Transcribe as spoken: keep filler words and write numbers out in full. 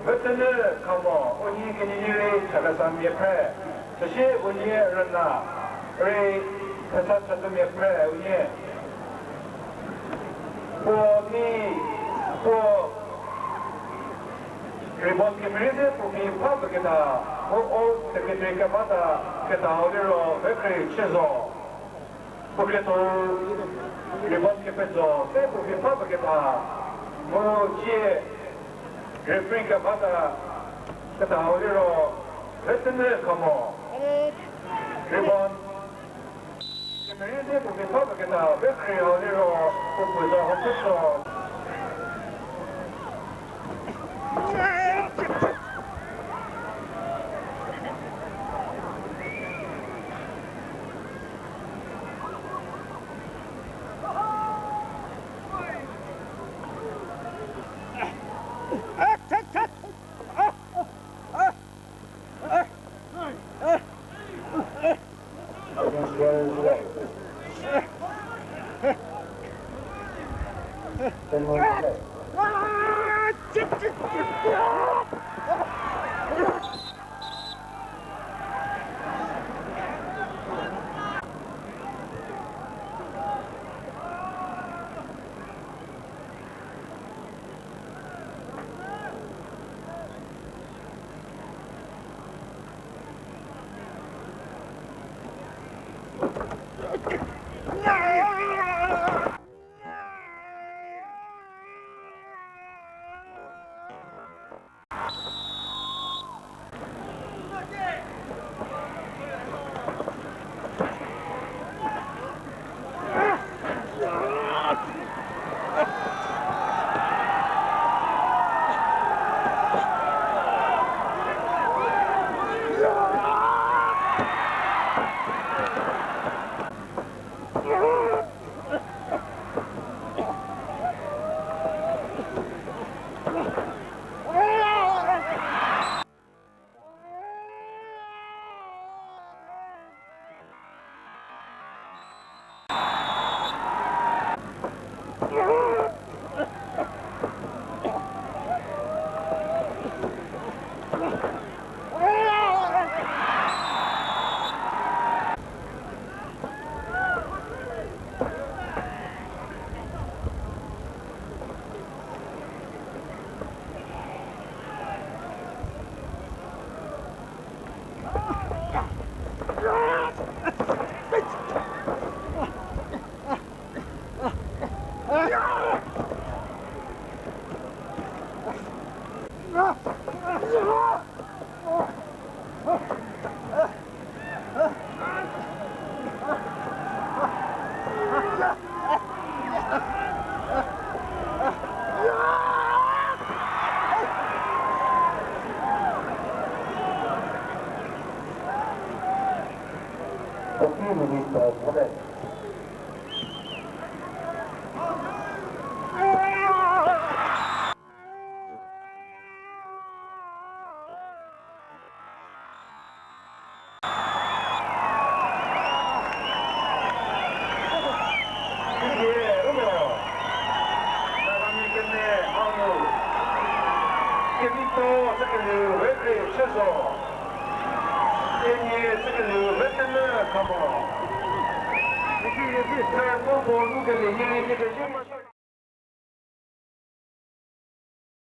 Hütünü khamo, unyi künyi ri Chakhesang mipre, süshi unyi rüna, ri Phusachodü mipre, unyi po ni, po ribbon kümüre de po phi pha pü küta, po o secretary kübata küta o liro Vekri Chüzo. Pukreto ribbon kepetso se pu fifa paketa mu chie referee kepata keta ho liro vetene kamo. Ribbon kemeri se pu fifa paketa referee ho liro pu puzo ho puso.